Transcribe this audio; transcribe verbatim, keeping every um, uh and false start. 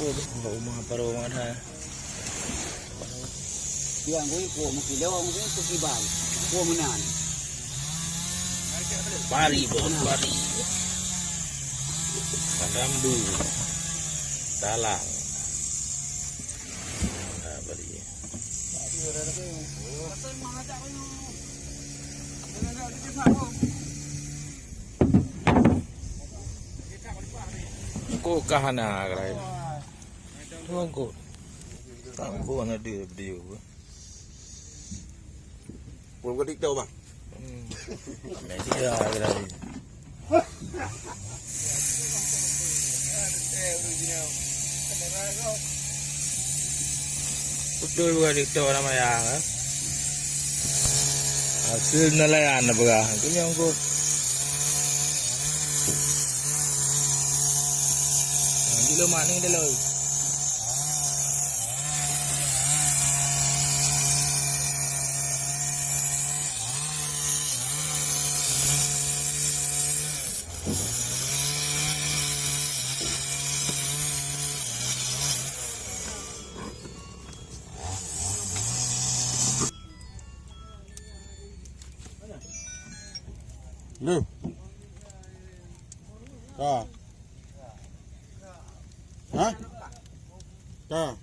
Kok rumah, apa rumah dah? Yang gue kok mesti lewat, mesti ke kibang. Kok menan. Pari, bos, pari. Kadambu. Dalang. Nah, pari. Kok kahana, gerai. Tuan kok. Tak kok nak dia video. Belum ke TikTok, bang? Hmm. Media lagi. Betul bukan TikTok nama ya, ha? Hasil nelayan apa? Itu yang kok. Nah, di rumah ni dulu. Leh. Ka. Ha? Ka.